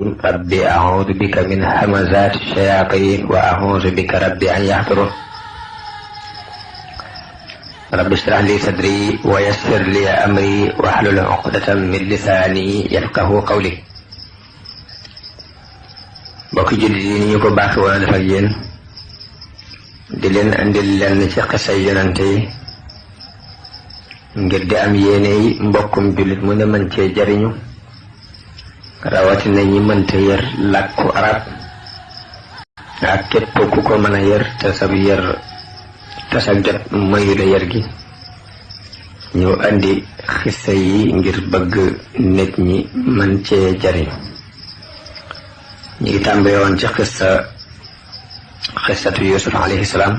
rabbi a'uudu bika min hamazaati shayaatiin wa a'uudu bika rabbi an yahduruun rabbi ishrah li sadri wa yassir li amri wahlul uqdatan min lisaani yafqahu qawli. mbokki jullit yi ni ñu ko baax woon a def ak yéen di leen andil lenn ci xisay yonante yi ngir di am yéene yi mbokkum jullit mu ne mën cee jariñu rawatina ñi mënta yër làkku arab ak képp ku ko mën a yër te sab jot mayu la yër gi ñu andi xisa yi ngir bëgg nit ñi mën cee jariñu. ñu ngi tàmbale woon ci xisatu Yusuf alayhi salaam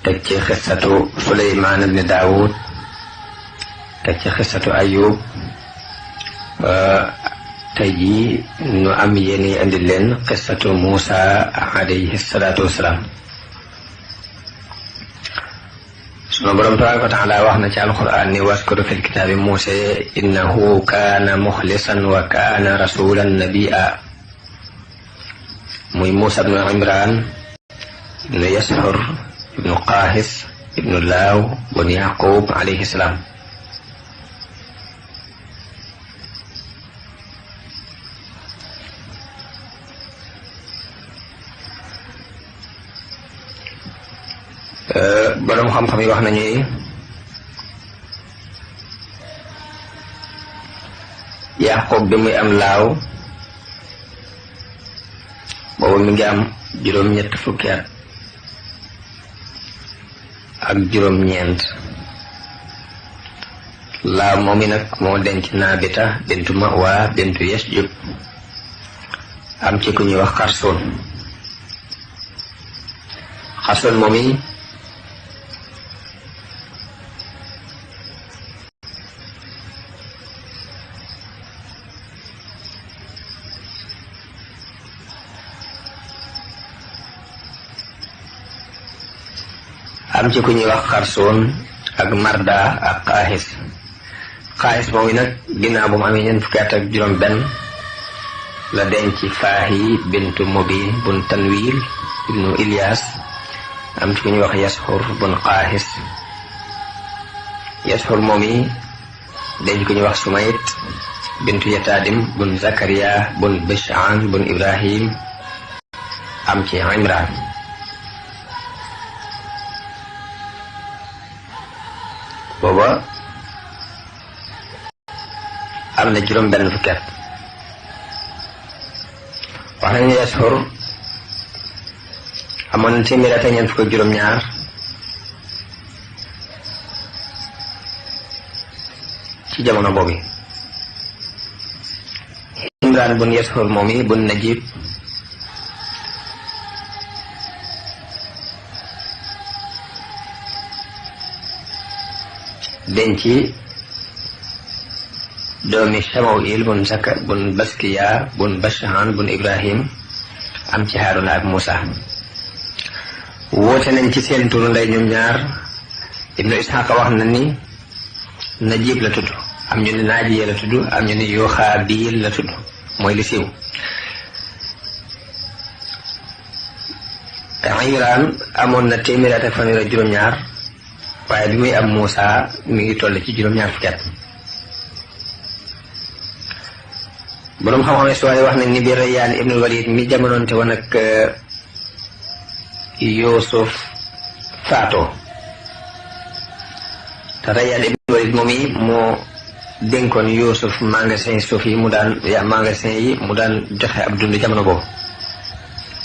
teg ci xisatu Suleymaan ibn Daawud teg ci xisatu Ayub. tey jii nu am yéeni andi leen qissatu Muusa alayhi salaatu wasalaam. sunu borom tabaaraka wa taala wax na ci alquran ni waskur fil kitaabi Muusa innahu kaana muxlisan wa kaana rasulan nabiyya. muy Muusa ibnu Imraan ibnu Yashur ibnu Qaahis ibnu Laaw bun Yaqub alayhi salaam. boroom xam-xam yi wax nañu Yaqub bi muy am laaw boobu mi ngi am juróom-ñett fukki at ak juróom-ñeent. laaw moom mi nag moo denc Naabita bintu Mawa bintu Yasjub am ci ku ñuy wax Xarsoon moom mi am ci ku ñuy wax Xarsoon ak Marda ak Xaaxis moom nag ginnaaw bu mu amee ñeent fukki at ak juróom benn la denc Faahi bintu Mubin bun Tanwil ibnu Ilyas am ci ku ñuy wax Yashur bun Xaaxis. Yashur moom yi denc ku ñuy wax Sumayt bintu Yataadim bun Zakariya bun Bishaan bun Ibrahim am ci Imran. booba am na juróom benn fukki at. wax nañu Yashur amoon na téeméer at ak ñeent fukk ak juróom-ñaar ci jamono boobu. Imraan bun Yashur moom yi bun Najib denc doomi Samawil bun Baskiya bun Bashaan bun Ibrahim am ci Haaruna ak Muusa. woote nañ ci seen turu ndey ñoom ñaar. Ibnu Isxaaq wax na ni Najib la tudd, am ñu ne Naajiya la tudd, am ñu ne Yoxaabiil la tudd, mooy li siiw. Imraan amoon na téeméer at ak fanweer ak juróom-ñaar waaye bi muy am Muusa mi ngi toll ci juróom-ñaar fukki at. boroom xam-xam histoire wax nañ ni bi Rayyaan ibnul Walid mi jamonoonte woon ak Yuusuf faatoo te Rayyaan ibnul Walid moom yi moo dénkoon Yuusuf magasin suuf yi mu daan joxe ab dund jamono boobu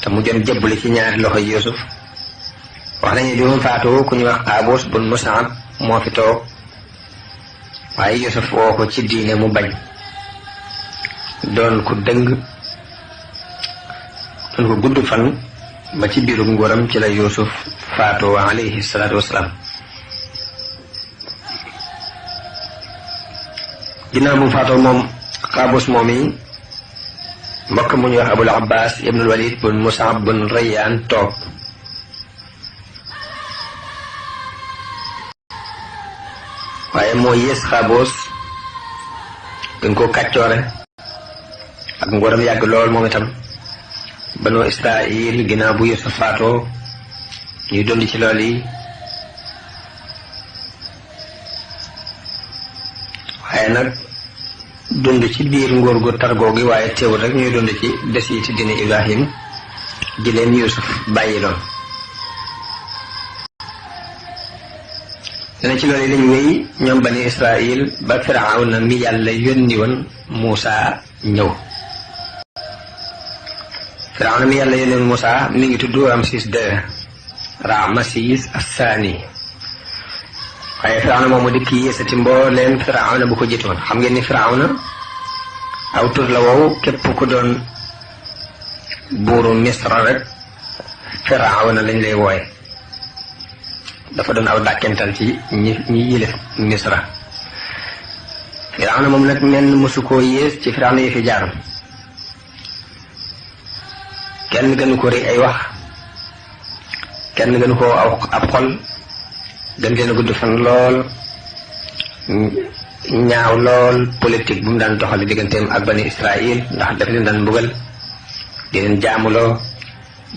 te mu jëm jëbbali ci ñaari loxo Yuusuf. wax nañu bi mu faatoo ku ñuy wax Qaabus bun Musaab moo fi toog waaye Yuusuf woo ko ci diine mu bañ, doon ko dëng doon ko gudd fan ba ci biiru nguuram ci la Yuusuf faatoo alayhi salaatu wasalaam. ginnaaw bu mu faatoo moom Qaabus moom yi mbokk mu ñuy wax Abul Abbas ibnul Walid bun Musaab bun Rayyaan toog. waaye moo yées Qaabus gën koo kàccoore ak ngoram yàgg lool moom itam banu Israil ginnaaw bu Yuusuf faatoo ñuy dund ci lool yi waaye nag dund ci biir ngóor gu targoo gi waaye teewul rek ñuy dund ci des yi ci diine Ibrahim ji leen Yuusuf bàyyi loon dana ci loolu lañ wéy ñoom bani Israil ba Firawna mi yàlla yónni woon Muusa ñëw Firawna mi yàlla yónni woon Muusa mi ngi tudd Ramsis II Ramsis Assaani waaye Firawna moomu di kii yéesati mbooleem Firawna bu ko jiitoon xam ngeen ni Firawna aw tur la wow képp ku doon buuru Misra rek Firawna lañ lay wooye dafa doon aw dàkkental ci ñi yilif Misra Firawna moom nag menn mosu koo yées ci Firawna yi fi jaar kenn gënu ko rëy ay wax kenn gënu ko ab xol gën leen a gudd fan lool ñaaw lool politique bu mu daan doxale digganteem ak bani Israil ndax daf leen daan mbugal di leen jaamuloo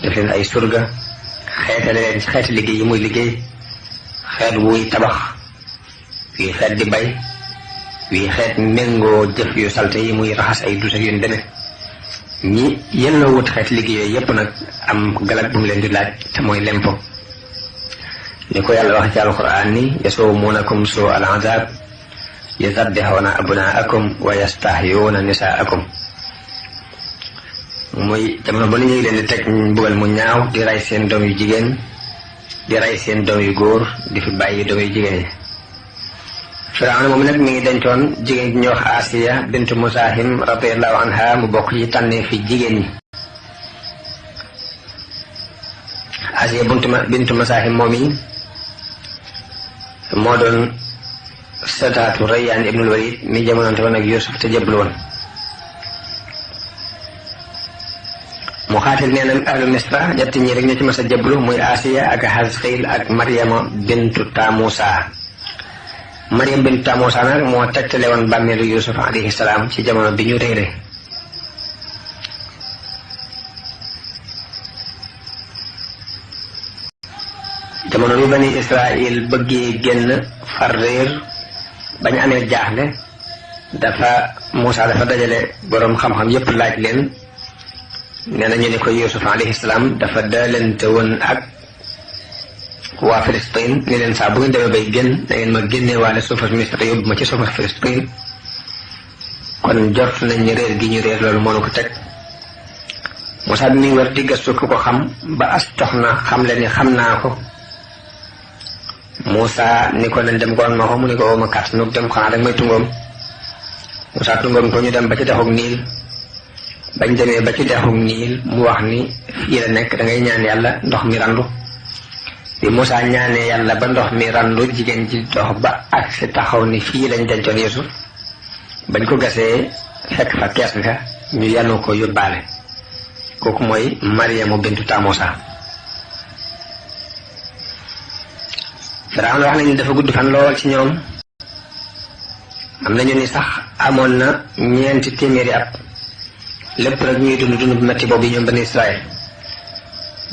def leen ay surga xeetale leen ci xeeti liggéey yi muy liggéey xeet wuy tabax wii xeet di bay wii xeet méngoo jëf yu salte yi muy raxas ay dus ak yu deme ñi yenn wut xeeti liggéey yooyu yépp nag am galak bu mu leen di laaj te mooy lempo ni ko yàlla wax ci alquran ni yasumuunakum suu al azab yuzabbihuna abnaakum wa yastahyuuna nisaakum muy jamono ba ni ñu ngi leen di teg mbugal mu ñaaw di rey seen doom yu jigéen di rey seen doom yu góor di fi bàyyi doom yu jigéen yi Firawna moom nag mi ngi dencoon jigéen ji ñuy wax Asiya bintu Musahim radiyallahu anha mu bokk ci tànnee fi jigéen ñi Asiya bintu Musahim moom yi moo doon sataatu Rayyaan ibnul Walid mi jamonante woon ak Yuusuf te jëbblu woon mu xaatil nee na ahlu Misra ñett ñi rek ñoo ci mas a jëbblu muy Asiya ak Hasqiil ak Maryama bintu Tamusa Maryam bintu Tamusa nag moo tegtale woon bàmmeelu Yuusuf alayhi salaam ci jamono bi ñu réere jamono bi bani Israil bëggee génn far réer bañ amee jaaxle Muusa dafa dajale boroom xam-xam yépp laaj leen nee na ñu ne ko Yuusuf alayhi salaam dafa daalante woon ak waa Filistin ni leen saa bu ngeen demee bay génn da ngeen ma génnee waale suufas Misra yóbbu ma ci suufas Filistin kon jort nañ ni réer gi ñu réer loolu moo nu ko teg Muusa bi muy war di gëstu ku ko xam ba as tox na xam le ni xam naa ko Muusa ni ko leen dem ko ma ko mu ni ko ma kat nu dem xanaa rek may tungoom Muusa tungoom ko ñu dem ba ci dexug Niil bañ demee ba ci dexug Niil mu wax ni fii la nekk da ngay ñaan yàlla ndox mi randu bi Muusa ñaanee yàlla ba ndox mi randu jigéen ji dox ba ak si taxaw ni fii lañ dencoon Yuusuf bañ ko gasee fekk fa kees nga ñu yanu ko yóbbaale kooku mooy Maryamu bintu Tamusa Firawna wax nañu dafa gudd fan lool ci ñoom am nañu ni sax amoon na 4 téeméeri at lépp rek ñuy dund bu metti boobu ñoom bani Israil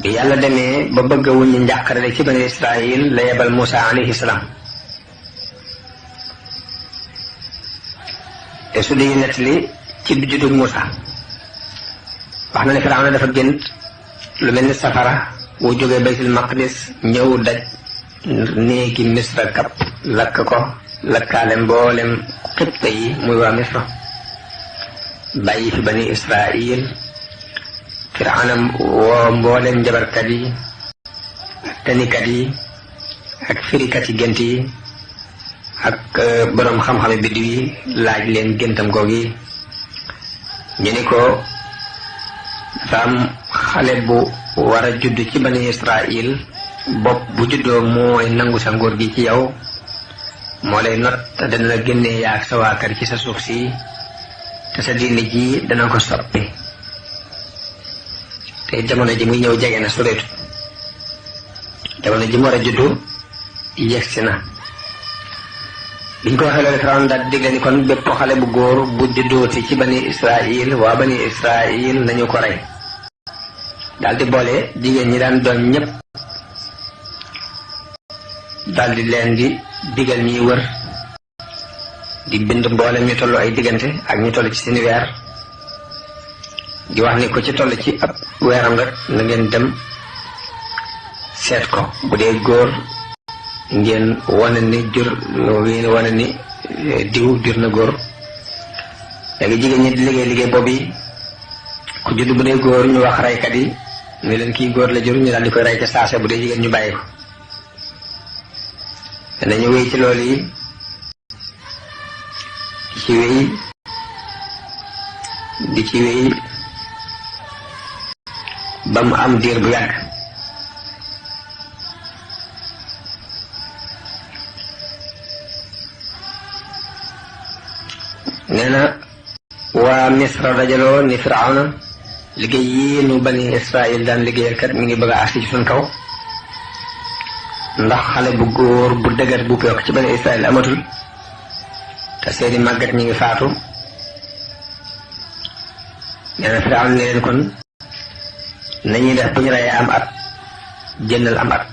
bi yàlla demee ba bëgg a wuññi njàqare rek ci bani Israil la yebal Muusa alayhi salaam te su dee nettali ci juddug Muusa wax na ne Firawna dafa gént lu mel ni safara wu jógee Baytul Maqdis ñëw daj néegi Misra kap lakk ko lakkaale mboolem xibta yi muy waa Misra bàyyi fi bani Israil Firawna woo mboolem njabarkat yi ak tanikat yi ak firikat yi gént yi ak boroom xam-xame biddiw yi laaj leen géntam googi ñu ni ko dafa am xale bu war a judd ci bani Israil bopp bu juddoo mooy nangu sa nguur gi ci yow moo lay not te dana la génnee yaa ak sa waa kër ci sa suuf si te sa diine ji dana ko soppi te jamono ji muy ñëw jege na soreetu jamono ji mu war a juddu yegsi na biñ ko waxee loolu Firawna daal digle ni kon bépp xale bu góor bu juddooti ci bani Israil waa bani Israil nañu ko rey daal di boole jigéen ñi daan doon ñëpp daal di leen di digal ñuy wër di bind mboolem ñu toll ay diggante ak ñu toll ci seen weer di wax ni ko ci toll ci ab weeram rek na ngeen dem seet ko bu dee góor ngeen wane ni diw jur na góor léegi jigéen ñi di liggéey boobu ku judd bu dee góor ñu wax reykat yi ni leen kii góor la jur ñu daal di koy rey ca saase bu dee jigéen ñu bàyyi ko danañu wéy ci loolu yi di ci wéy ba mu am diir bu yàgg nee na waa Misra dajaloo ni Firawna liggéey yii nu bani Israil daan liggéeyal kat mi ngi bëgg a agsi ci suñ kaw ndax xale bu góor bu dëgër bu ko yokk ci bani Israil amatul te seeni màggat ñi ngi faatu nee na Firawna ne leen kon nañuy def bu ñu reyee am at jëndal am at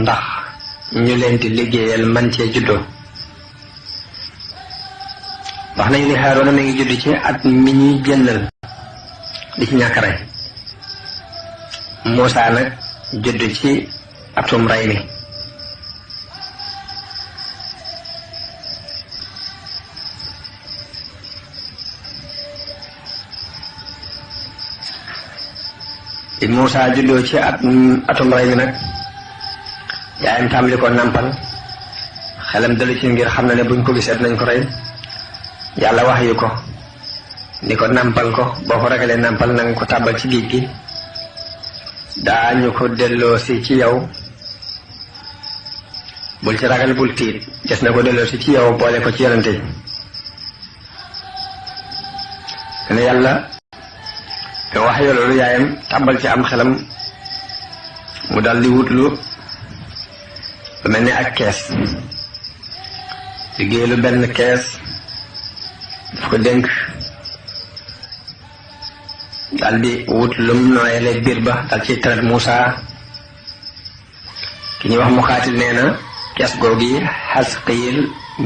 ndax ñu leen di liggéeyal man cee juddoo wax nañu ni Haaruna mi ngi judd ci at mi ñuy jëndal di ci ñàkk rey Muusaa nag judd ci atum rey mi di Muusaa juddoo ci atum rey mi nag yaayam tàmbali ko nàmpal xelam dalu ci ngir xam na ne buñ ko gisee nañ ko rey yàlla wax yu ko ni ko nàmpal ko boo ko ragalee nàmpal na nga ko tàbbal ci géej gi daañu ko delloo si ci yow bul ci ragal bul tiit des na ko delloo si ci yow boole ko ci yonante yi ne yàlla te wax yoo loolu yaayam tàbbal ci am xelam mu dal di wutlu lu mel ni ak kees liggéey lu benn kees daf ko dénk dal di wut lum nooyale biir ba dal ci traite Muusaa ki ñuy wax Muqaatil nee na kees googi Xasqiil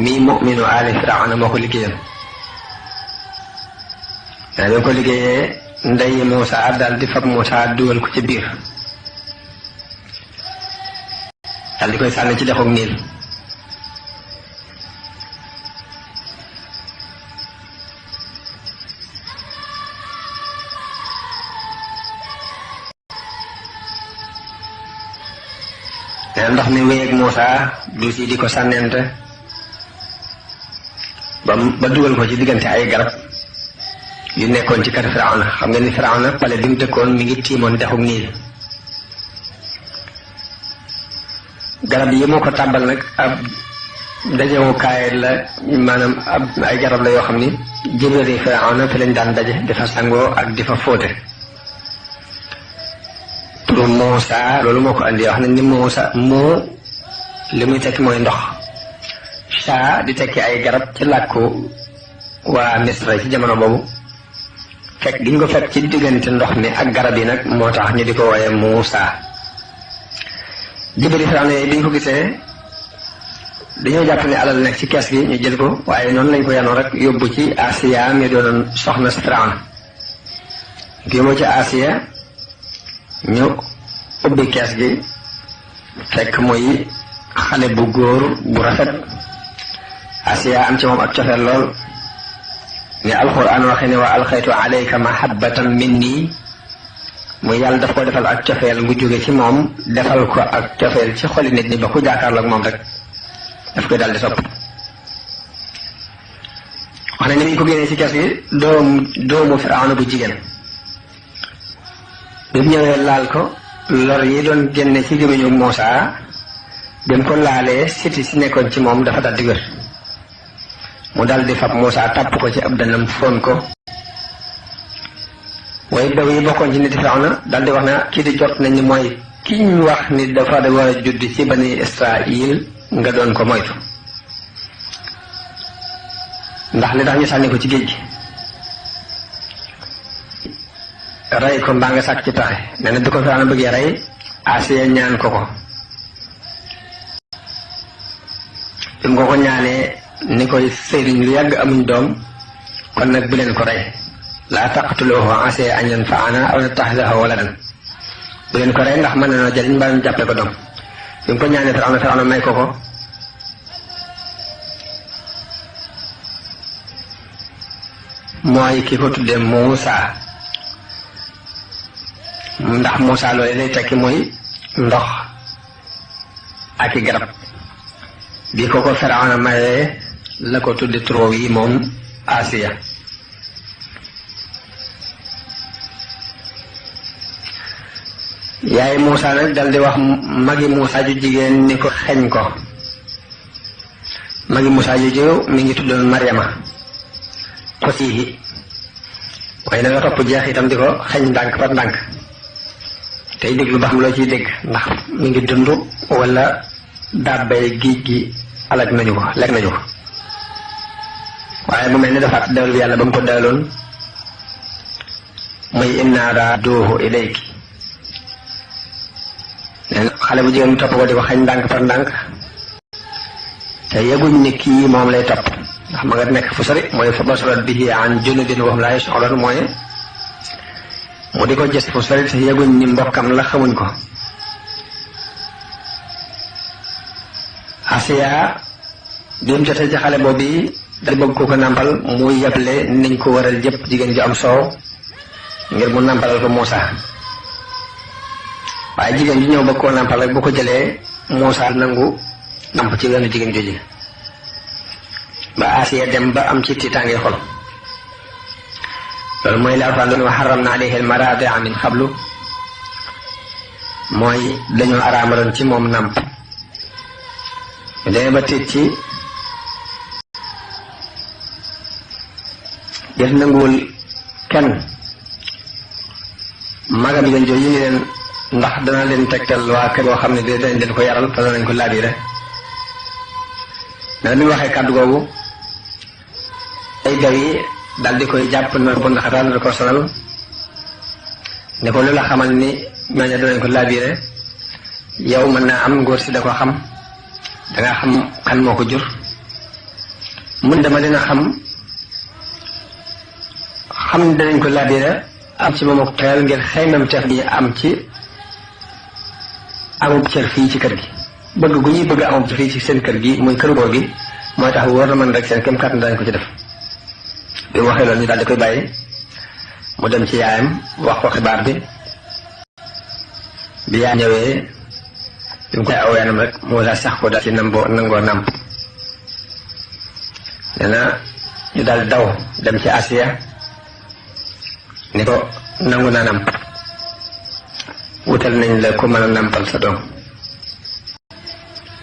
mi mu'minu aali Firawna moo ko liggéeyam daa bi ko liggéeyee ndeyi Muusaa dal di fab Muusaa dugal ko ci biir dal di koy sànni ci dexug Niil ndox mi wéyeeg Muusaa du si di ko sànnente ba dugal ko ci diggante ay garab yu nekkoon ci kër Firawna xam nga ni Firawna pale bi mu dëkkoon mi ngi tiimoon dexug Niil garab yi moo ko tàmbal nag ab dajewukaay la maanaam ay garab la yoo xam ni jëbëri Firawna fi lañ daan daje di fa sangoo ak di fa fóote turu Muusaa loolu moo ko andi wax nañ ni Muusaa moo li muy tekki mooy ndox saa di tekki ay garab ci làkku waa Misra ci jamono boobu fekk gi ñu ko fekk ci diggante ndox mi ak garab yi nag moo tax ñu di ko wooye Muusaa jëbëri Firawna yooyu bi ñu ko gisee dañoo jàpp ne alal nekk ci kees gi ñu jël ko waaye noonu lañ ko yanoo rek yóbbu ci Asiya mi doonoon soxna si Firawna gi moo ci Asiya ñu ubbi kees gi fekk muy xale bu góor bu rafet Asiya am ci moom ak cofeel lool ni alxuraan waxe ne wa alxaytu alayka mahabbatan minni muy yàlla daf ko defal ak cofeel bu jóge ci moom defal ko ak cofeel ci xoli nit ñi ba ku jàkkaarloo ak moom rek daf koy daal di sopp wax ne ni ñu ko génnee ci kees gi doomu Firawna bu jigéen bi mu ñëwee laal ko lor yi doon génne ci gémmiñu Muusaa bi mu ko laalee siti si nekkoon ci moom dafa dal di wér mu dal di fab Muusaa tàpp ko ci ab dënnam fóon ko waaye daw yi bokkoon ci nit Firawna dal di wax ne kii di jot nañ ni mooy ki ñu wax ni dafa da war a judd ci bani Israil nga doon ko moytu ndax li tax ñu sànni ko ci géej gi rey ko mbaa nga sàkk ci pexe nee na bi ko Firawna bëggee rey Asiya ñaan ko ko bi mu ko ñaanee ni koy sëriñ lu yàgg amuñ doom kon nag bu leen ko rey laa taqtuluuhu asaa an yanfa'anaa aw nattaxidahu waladan bu leen ko rey ndax mën na jariñ mbaa ñu jàppee ko doom bi mu ko ñaanee Firawna may ko ko mooy ki ko tuddee Muusa ndax Muusa loolu lay tekki mooy ndox ak i garab bi ko Firawna mayee la ko tudde turoo yi moom Asiya yaay Muusa nag dal di wax magi Muusa ju jigéen ni ko xeñ ko magi Muusa ju jigéen mi ngi tuddoon Maryama xosiihi waaye na nga topp jeex itam di ko xeñ ndànk par ndànk tey déglu ba xam loo ciy dégg ndax mi ngi dund wala dàbbay géej gi alag nañu ko lekk nañu ko waaye mu mel ni dafa dawal bi yàlla ba mu ko dawaloon muy innaa raadduuhu ilayki nee na xale bu jigéen mu topp ko di ko xeñ ndànk par ndànk te yeguñ ni kii moom lay topp ndax ma nga nekk fu sori mooy fa basarat bihi an junubin wa hum laa yash'uruun mooy mu di ko gis fu sori te yeguñ ni mbokkam la xamuñ ko Asiya bi mu jotee ci xale boobu dal bëgg ko nàmpal mu yeble niñ ko waral jëpp jigéen ju am soow ngir mu nàmpalal ko Muusa waaye jigéen ju ñëw bëgg koo nàmpal rek bu ko jëlee Muusa nangu namp ci wenn jigéen jooju ba Asiya dem ba am ci tiitaange xol loolu mooy la Alxuraan doon wa harramna alayhi al-maraadi'a min qablu mooy dañoo araamaloon ci moom namp demee ba tiit ci def nanguwul kenn magam jigéen jooju yi ni leen ndax dana leen tegtal waa kër boo xam ne dañ leen ko yaral te danañ ko laabire na bi mu waxee kàddu googu ay gaw yi dal di koy jàpp na bu ndaxataan da ko sonal ne ko lu la xamal ni ñooñu danañ ko laabire yow mën naa am ngóor si da ko xam danga xam kan moo ko jur mun dama dina xam ne danañ ko laabire am ci moom ak xeel ngir xeymam teef bi am ci amub cër fii ci kër gi bëgg gu ñuy bëgg amub cër fii ci seen kër gi muy kër góor gi mooy tax wóor na man rek seen kem kàttan dañ ko ci def bi mu waxee loolu ñu daal di koy bàyyi mu dem ci yaayam wax ko xibaar bi yaay ñëwee bi mu koy aw yaanam rek moo daal sax ko daal ci nangoo nàmp nee na ñu daal daw dem ci Asiya ni ko nangu naa nàmp wutal nañ la ku mën a nàmpal sa doom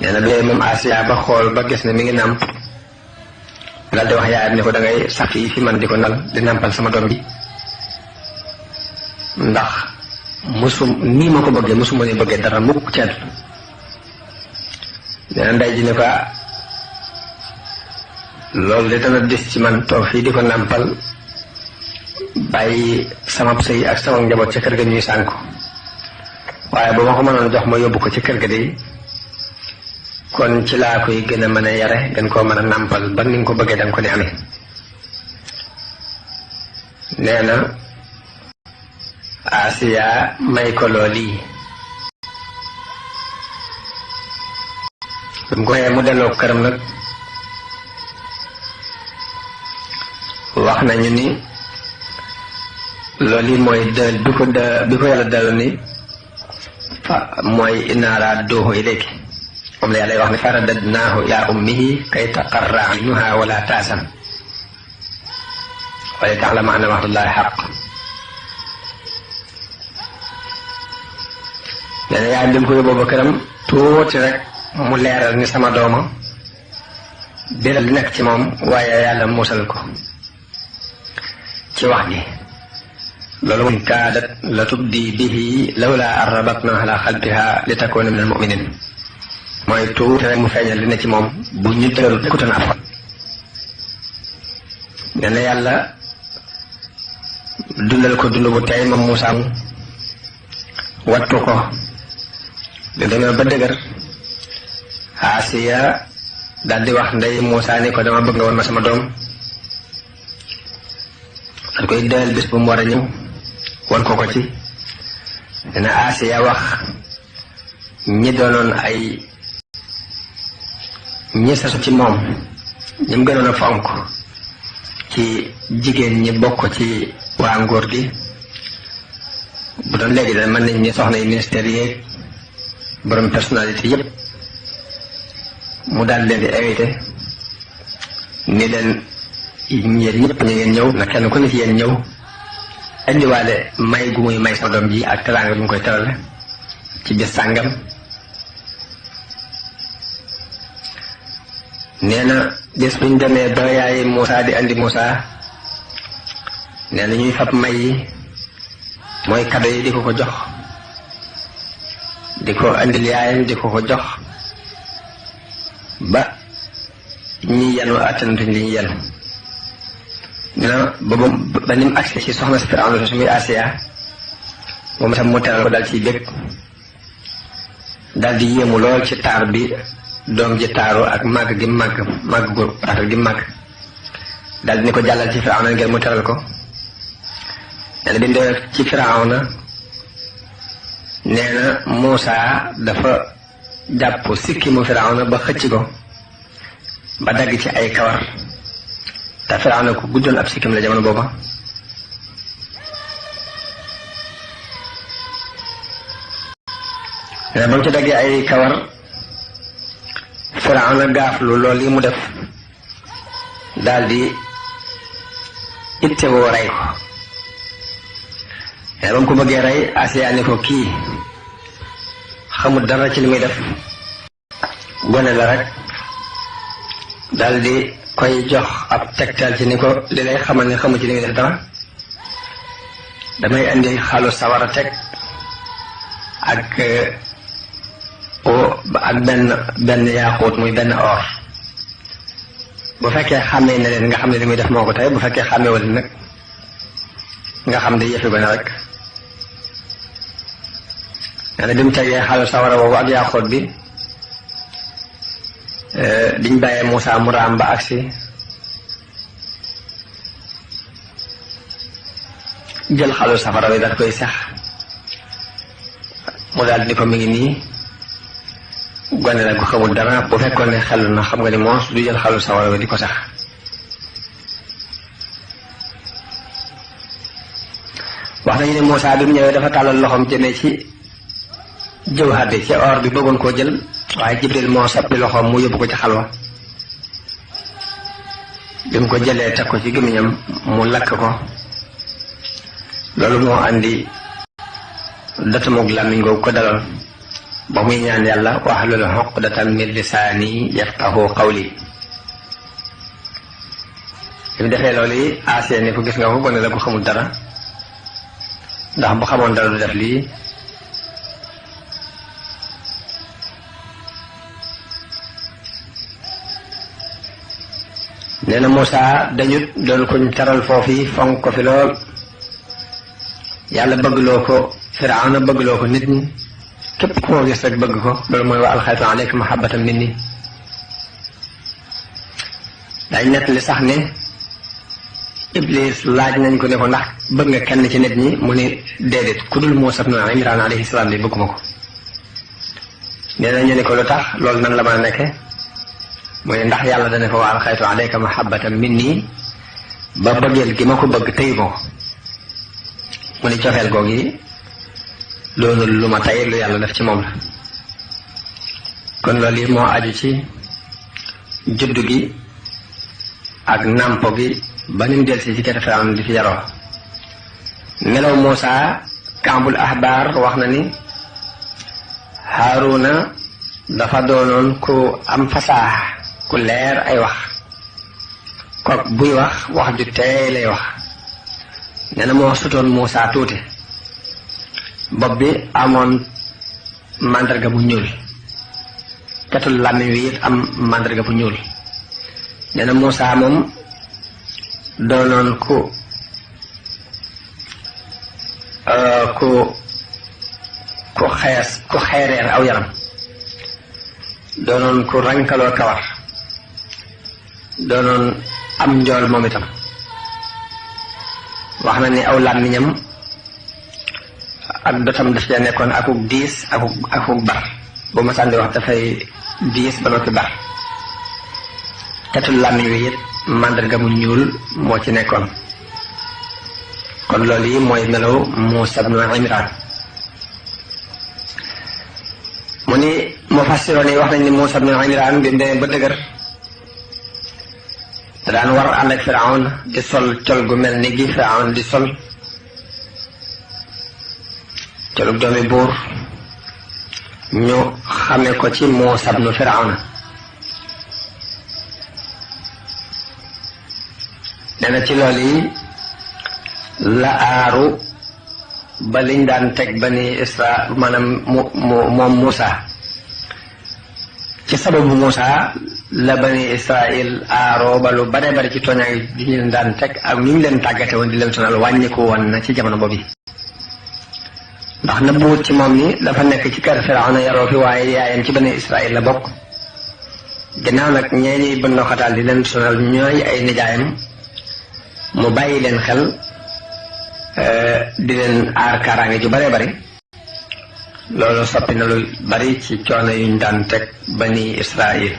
nee na bi moom Asiya ba xool ba gis ne mi ngi nàmp daal di wax yaayam ne ko da ngay sax fii fi man di ko nal di nàmpal sama doom bi ndax nii ma ko bëggee musuma ne bëggee dara mukk ci àdduna nee na ndey ji ne ko loolu de dana des ci man toog fii di ko nàmpal bàyyi sama sëy ak sama njaboot ca kër ga ñuy sànk waaye bu ma ko mënoon jox ma yóbbu ko ci kër ga de kon ci laa koy gën a mën a yare gën koo mën a nàmpal ba ni nga ko bëggee danga ko ni amee nee na Asiya may ko looli bi mu ko xëyee mu delloo këram nag wax nañu ni loolu yi mooy dël bi ko yàlla delloo ni fa mooy innaa raadduuhu ilayki moom la yàlla wax ne fa radadnaahu ilaa ummihi kay taqarra aynuha wala taasan wa li ta'lama anna wa'dallahi haqq nee na yaay bi mu ko yóbboo ba këram tuuti rek mu leeral ni sama dooma biral li nekk ci moom waaye yàlla musal ko ci wax gi loolu mooy kaadat la tubdi bihi lawla an rabatna ala qalbiha li takuna min al muminin mooy tuuti rek mu feeñal li ne ci moom bu ñu dëgërul kutan ab nee na yàlla dundal ko dund bu tey moom Muusaa wattu ko da demee ba dëgër Asiya daldi wax ndey Muusaa ni ko dama bëgg nga woon ma sama doom dañ koy doyal bés bu mu war a ñëw won ko ko ci dina Asiya wax ñi doonoon ay ñi sasu ci moom ñi mu gënoon a fonk ci jigéen ñi bokk ci waa ngóor gi bu doon léegi da mën nañ ni soxna yi ministère yeeg borom personnalité yépp mu daal leen di invité ni leen yéen ñëpp ñu ngeen ñëw na kenn ku ne ci yéen ñëw indiwaale may gu muy may sa doom ji ak teraanga bi mu koy terale ci bis sàngam nee na bés buñ demee ba yaay Muusaa di andi Muusaa nee na ñuy fab may yi mooy kado yi di ko ko jox di ko andil yaayam di ko ko jox ba ñi yenu attanatuñ li ñu yenu nee na ba ni mu agsi ci soxna si Firawna su muy Asiya moom itam mu teral ko dal ciy bég dal di yéemu lool ci taar bi doom ji taaru ak màgg gi màgg gu rafet gi màgg dal di ni ko jàllal ci Firawna ngir mu teral ko nee na bi ndee ci Firawna nee na Muusaa dafa jàpp sikki mu Firawna ba xëcc ko ba dagg ci ay kawar te Firawna ku guddoon ab sikkim la jamono booba nee na ba mu ci daggee ay kawar Firawna gaaflu loolu yi mu def daldi ittewoo rey ko nee na ba mu ko bëggee rey Asiya ni ko kii xamul dara ci li muy def gone la rek daldi koy jox ab tegtal ci ni ko li lay xamal ne xamu ci li muy def dara damay indi xalu sawara teg ak benn yaaxuut muy benn or bu fekkee xàmmee na leen nga xam ne li muy def moo ko tey bu fekkee xàmmeewul nag nga xam ne yëfi gone rek nee na bi mu tegee xalu sawara boobu ak yaaxuut bi biñ bàyyee Muusaa mu raam ba agsi jël xalu safara bi daal koy sax mu daal ni ko mi ngi nii gone la ko xamul dara bu fekkoon ne xelu na xam nga ni moos du jël xalu sawara bi di ko sax wax nañu ne Muusaa bi mu ñëwee dafa tàllal loxoom jëmee ci jawhar bi ci or bi bëggoon koo jël waaye Jibril moo sappi loxoom mu yóbbu ko ci xalwa bi mu ko jëlee teg ko ci gémmiñam mu lakk ko loolu moo andi datamug làmmiñ googu ko daloon ba muy ñaan yàlla wahlul uqdatan min lisaani yafqahu qawli bi mu defee loolu yi Asiya ni ko gis nga ko gone la ko xamul dara ndax bu xamoon dara du def lii nee na Muusaa dañut doon kuñ taral foofu fonk ko fi lool yàlla bëggloo ko Firawna bëggloo ko nit ñi képp ku moo gis rek bëgg ko loolu mooy wa alxaytu alayka mahabbatan minni dañ nett li sax ne Iblis laaj nañ ko ne ko ndax bëgg nga kenn ci nit ñi mu ne déedéet ku dul Muusaa ibn Imraan alayhi salaam di bëgguma ko nee na ñu ne ko lu tax loolu nan la mën a nekke mooy ndax yàlla dana ko wa alxaytu alayka mahabbatan minni ba bëggeel gi ma ko bëgg tey ko mu ni cofeel googi loolu lu ma tey lu yàlla def ci moom la kon loolu yi moo aju ci juddu gi ak nàmpo gi ba ni mu delsi ci kër Firawna di fi yaroo melaw Muusaa Kaabul Ahbaar wax na ni Haaruna dafa doonoon ku am fasaax ku leer ay wax kook buy wax ju teey lay wax nee na moo sutoon Muusaa tuuti bopp bi amoon màndarga bu ñuul ketul làmmiñ wi it am màndarga bu ñuul nee na Muusaa moom doonoon ku xeereer aw yaram, doonoon ku rankaloo kawar, doonoon am njool moom itam. wax na ni aw làmmiñam ak dotam daf ca nekkoon akuk diis akuk bar, bu ma sànni wax dafay diis ba noppi bar. tetul làmmiñ wi it màndarga mu ñuul moo ci nekkoon. kon loolu yi mooy melaw Muusaa ibnu Imraan. mu ni mufassiroon yi wax nañ ni Muusaa ibnu Imraan bi mu demee ba dëgër da daan war ànd ak Firawn di sol col gu mel ni gi Firawn di sol, colug doomi buur. ñu xame ko ci Muusaa ibnu Firawna. nee na ci loolu yi la aaru ba liñ daan teg bani Isra maanaam moom Muusaa. ci sababu Muusaa la bani Israil aaroo ba lu bare bari ci tooñaay di ñu leen daan teg ak ñu leen tàggate woon di leen sonal wàññiku woon na ci jamono boobu. ndax na buut ci moom ni dafa nekk ci kër Firawna yaroo fi, waaye yaayam ci bani Israil la bokk. ginnaaw nag ñee ñuy bën xataal di leen sonal ñooy ay nijaayam, mu bàyyi leen xel di leen aar kaaraange ju bare bari. loolu soppi na lu bari ci coono yuñ daan teg bani Israil.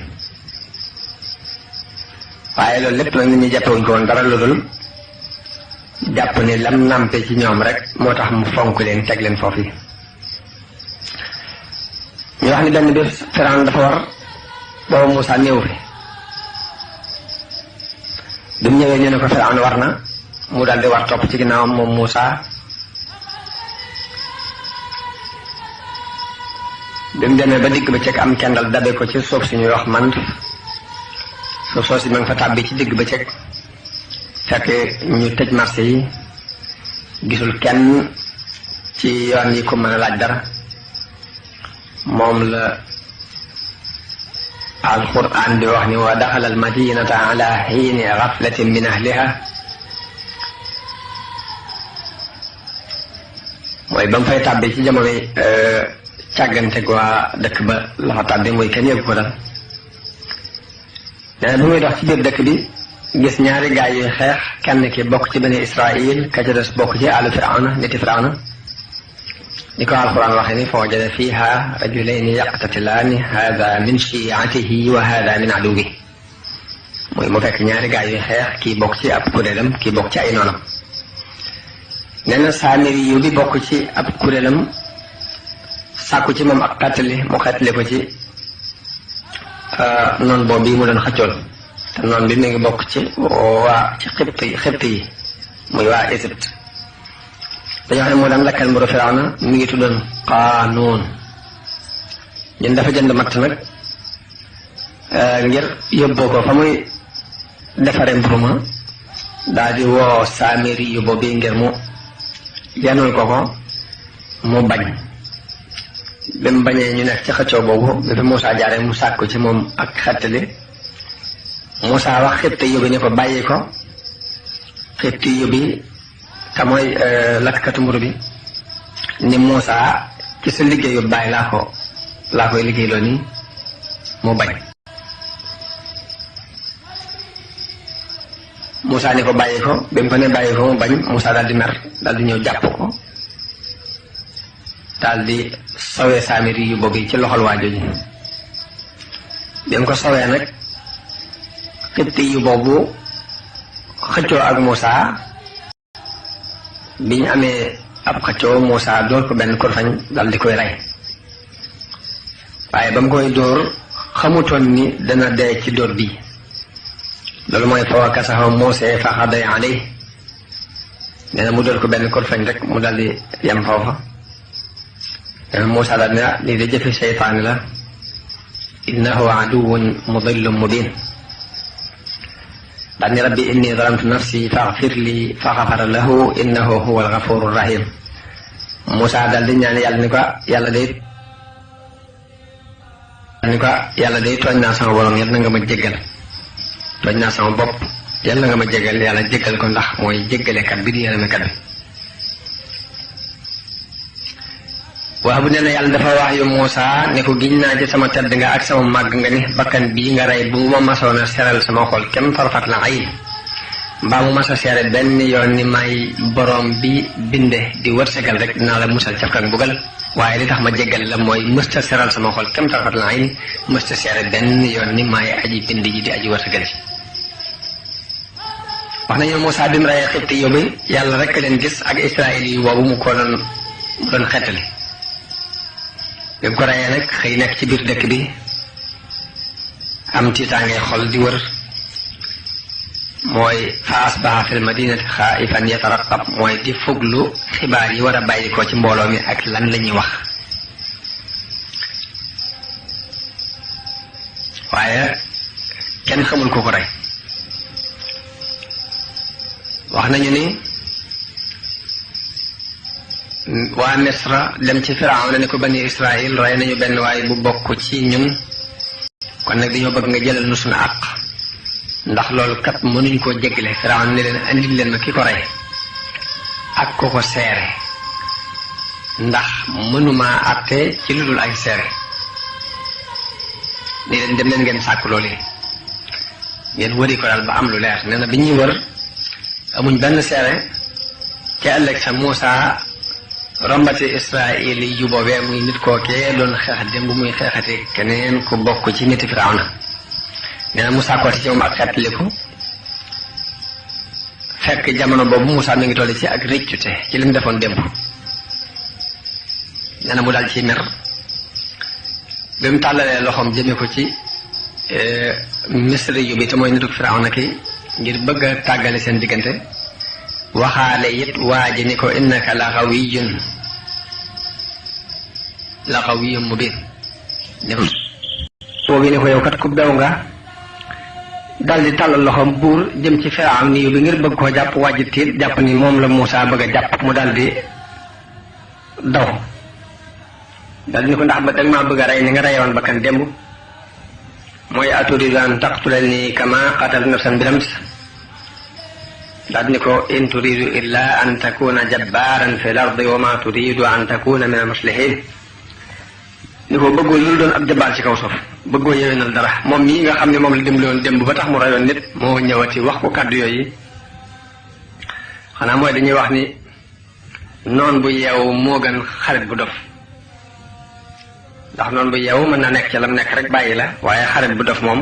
waaye loolu lépp nag nit ñi jàppewuñ ko woon dara lu dul jàpp ni lam nàmpe ci ñoom rek moo tax mu fonk leen teg leen foofu yi. ñu wax ni benn bés Firawna dafa war booba Muusaa néew fi. bi mu ñëwee ñu ne ko Firawna war na, mu daal di war topp ci ginnaawam moom Muusaa. bi mu demee ba digg ba cëg am kendal dabe ko ci suuf si ñuy wax Mand. suuf soo si ma nga fa tàbbi ci digg ba cëg, fekk ñu tëj marché yi, gisul kenn ci yoon yi ko mën a laaj dara. moom la alquran di wax ni wa daxala almadinata ala xiini gaflatin min ahliha. mooy ba mu fay tàbbi ci jamonoy càggante gu waa dëkk ba la fa tàbbi, mooy kenn yëgu ko dal. nee na bi muy dox ci biir dëkk bi gis ñaari gaay yuy xeex, kenn ki bokk ci bani Israil, ka ca des bokk ci àllu Firawna, niti Firawna. ni ko alquran waxee ni fa wajada fiha rajulayni yaqtatilaani hada min shi'atihi wa hada min aduwwihi. mooy mu fekk ñaari gaay yuy xeex, kii bokk ci ab kuréelam, kii bokk ci ay noonam. nee na Saamiri yu bi bokk ci ab kuréelam sàkku ci moom ak xettali, mu xettali ko ci noon boobu bii mu doon xëccool. te noon bi mi ngi bokk ci waa ci xibt yi muy waa Égypte. dañoo xam ne moo daan lakkal mburu Firawna, mi ngi tuddoon Qaanuun. ñun dafa jënd matt nag ngir yóbboo ko fa muy defare mburu ma, daal di woo Saamiri yu boobu ngir mu yanul ko mu bañ. bi mu bañee ñu nekk ci xëccoo boobu, bi fi Muusaa jaaree mu sàkku ci moom ak xettali. Muusaa wax xibti yu bi ni ko bàyyi ko. xibti yu bi te mooy lakkatu mburu bi ni Muusaa ci sa liggéeyu bàyyi laa koy liggéey loo nii, mu bañ. Muusaa ni ko bàyyi ko, bi mu ko ne bàyyi ko mu bañ. Muusaa daal di mer, daal di ñëw jàpp ko, daal di sowee Saamiri yu boobu ci loxol waajo ji. bi mu ko sowee nag xibti yu boobu xëccoo ak Muusaa. bi ñu amee ab xëccoo, Muusaa dóor ko benn kurfañ dal di koy rey. waaye ba mu koy dóor xamutoon ni dana dee ci dóor bi. loolu mooy fa wakasahu Muusaa fa qada alayhi. nee na mu dóor ko benn kurfañ rek mu dal di yem foofa. Muusaa daal ne lii de jëfi seytaane la, innahu aduwwun mudillun mubin. daal ni rabbi inni zalamtu nafsi faghfir li fa ghafara lahu innahu huwa al-ghafuru rahim. Muusaa daal di ñaan yàlla ni ko yàlla day tooñ naa sama borom, yàlla na nga ma jéggal. tooñ naa sama bopp, yàlla nga ma jégal yàlla jégal ko ndax mooy jéggalekat bi di yërëmekat bi. wax bu nee na yàlla dafa wax yu Muusa ne ko giñ naa ci sama tedd nga ak sama màgg nga ni bakkan bii nga rey bu ma masoon a seral sama xol kem farfat la ayin mbaa mu mas a seere benn yoon ni may borom bi binde di wërsëgal rek dinaa la musal caf kak bugal waaye li tax ma jéggal la mooy mësta seral sama xol kem farfat la ayin mësta seere benn yoon ni may aji bind ji di aji wërsëgal ci. wax nañu Muusa bi mu reyee xibti yóbbu yàlla rek leen gis ak Israël yi boobu mu ko doon xettali. bi mu ko reyee nag xëy nekk ci biir dëkk bi am tiitaange xol di wër mooy fa asbaha fil madinati xaa'ifan yataraqab mooy di fuglu xibaar yi war a bàyyi ko ci mbooloo mi ak lan la ñuy wax. waaye kenn xamul ko ko rey. wax nañu ni waa Misra dem ci Firawna ne ko bani Israël rey nañu benn waaye bu bokk ci ñun kon nag dañoo bëgg nga jëlal nu suñu àq ndax loolu kat mënuñ koo jéggale. Firawna ne leen andil leen ma ki ko rey ak ko ko seere ndax mënuma àtte ci lu dul ay seere. ni leen dem leen ngeen sàkk loolu ngeen wëri ko daal ba am lu leer. nee na bi ñuy wër amuñ benn seere ca ëllëg sa Muusa rombati Israël yi yu boobee muy nit kookee doon xeex démb muy xeexati keneen ku bokk ci niti Firawna. nee na Muusa kooti ci moom ak xeetliku fekk jamono boobu Muusa mi ngi toll ci ak rëccute ci li mu defoon démb. nee na mu dal ci mer bi mu tàllalee loxoom jëme ko ci Misri yu bi te mooy nitu Firawna ki ngir bëgg a tàggale seen diggante waxaale it waa ji ni ko innaka la xawiyyun mubin boobu ni ko yow kat ku bew nga dal di tàllal loxoom buur jëm ci Firawna ni bi ngir bëgg koo jàpp wàjji tiit jàpp ni moom la Muusa bëgg a jàpp mu dal di daw dal di ni ko ndax ba danga maa bëgg a rey ni nga reyoon bakkan démb mooy aturidu an taqtulani kama qatalta nafsan bil ams daal ni ko in turidu illa an takuna jabbaran fi l ardi wa ma turidu an takuna min al muslihin ni ko bëggoo lu doon ab jabaar ci kaw suuf bëggoo yéwénal dara. moom mii nga xam ne moom la dimbali woon démb ba tax mu rayoon nit moo ñëwati wax ko kàddu yooyu xanaa mooy dañuy wax ni noon bu yeewu moo gën xarit bu dof ndax noonu bu yeewu mën na nekk ci lam nekk rek bàyyi la waaye xarit bu dof moom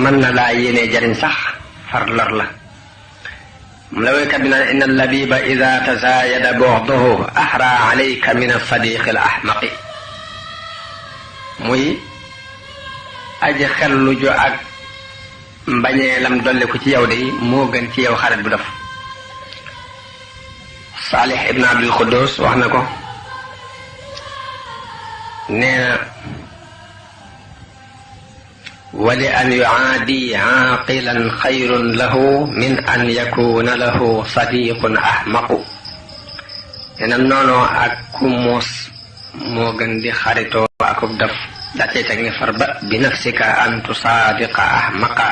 mën na laa yéenee jariñ sax far lor la. mu la wéykat bi naan inna labiba ida tazaayada bu'duhu ahra alayka min as-sadiqi al-ahmaqi muy aji xellu jo ak mbañeelam dolli ko ci yow de moo gën ci yow xarit bu dof. Salih ibn Abdul Quddus wax na ko nee na wali an yuaadi aaqilan xayrun lahu min an yakuna lahu sadiqun ahmaqu. nee na noonoo ak ku muus moo gën di xaritoo akub daf daa cay teg ni farba bi nafsika an tusaadiqa ahmaqa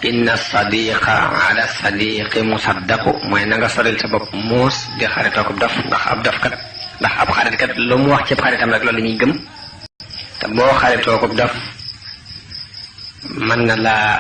inna sadiqa ala sadiqi musaddaqu mooy na nga soril sa bopp muus di xaritoo akub daf ndax ab daf kat ndax ab xarit kat lu mu wax ci xaritam rek loolu la ñuy gëm te boo xaritoo akub daf mën na laa